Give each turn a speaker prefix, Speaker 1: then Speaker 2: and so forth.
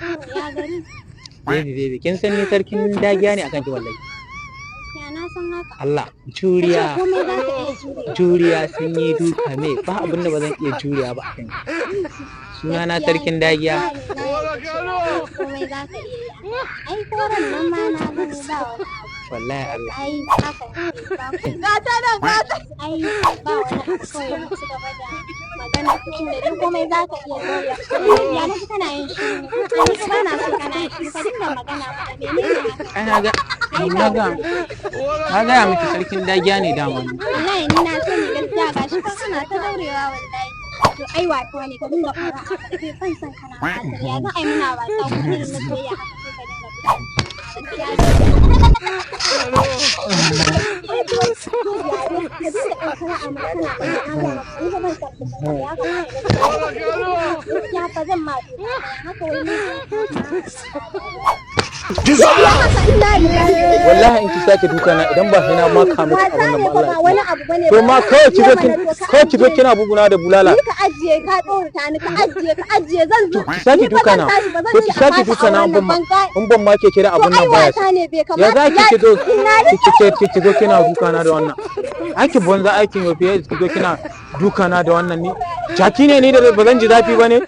Speaker 1: Ya gari?
Speaker 2: Baby, baby, kin san ni sarkin dagiya ne akan ki wallahi.
Speaker 1: Ya, na san haka.
Speaker 2: Allah,
Speaker 1: Kace
Speaker 2: juriya.
Speaker 1: komai za ka iya jurewa.
Speaker 2: Juriya sun yi duka me ba abin da ba zan iya juriya ba akan ki. Suna na sarkin dagiya.
Speaker 1: Na yarda cewa komai za ka iya yi. Ai koren nan ma na gani ba wani abu.
Speaker 2: Wallahi Allah.
Speaker 1: Ai haka ne ba. Gata nan gata. Ai ba wani abu, kawai mu ci gaba da magana tunda dai komai za ka iya jurewa. Ya na ji kana yin shiru ne? Ai ni ba na so kana yin shiru, ka dinga magana mana, menene haka?
Speaker 2: Ai na ga miki sarkin dagiya ne dama ni.
Speaker 1: Wallahi ni na sani, gaskiya gashi fa kana ta daurewa wallahi. To ai wasa ne, ka dinga fara haka kai, ban san kana wasa. Ya za a yi muna wasa kuma irin na soyayya haka sai ka dinga fita? Ka dinga ɗan fara'a mana, kana ɗan na gaya maka ni fa ban san fushi, ya kamata gaskiya fa zan ma doka haka wai ni.
Speaker 2: Wallahi in ki sake duka na, idan ba sai na maka miki
Speaker 1: Wasa
Speaker 2: abin nan
Speaker 1: ne
Speaker 2: ba
Speaker 1: fa,
Speaker 2: Allah
Speaker 1: ba wani abu bane.
Speaker 2: To ma kawai ki zo kin kawai ki zo kina buguna da bulala.
Speaker 1: Ni ka ajiye, ka tsorata ni, ka ajiye, ka ajiye, zan zo.
Speaker 2: Ki sake
Speaker 1: Ni fa
Speaker 2: duka
Speaker 1: zan
Speaker 2: na.
Speaker 1: tashi, ba zan
Speaker 2: To
Speaker 1: ce
Speaker 2: ki
Speaker 1: a
Speaker 2: sake
Speaker 1: fasa
Speaker 2: duka na
Speaker 1: auren
Speaker 2: in ban ma
Speaker 1: nan ban.
Speaker 2: In ban ma ke kira
Speaker 1: To
Speaker 2: abun
Speaker 1: ai
Speaker 2: nan baya.
Speaker 1: wasa ne, bai
Speaker 2: Ya
Speaker 1: kamata.
Speaker 2: za ki ki zo
Speaker 1: Inna
Speaker 2: ki zo kina duka na da wannan? Aikin banza, aikin yofi, ki zo kina duka na da wannan. Ni jaki ne ni da ba zan ji zafi ba ne?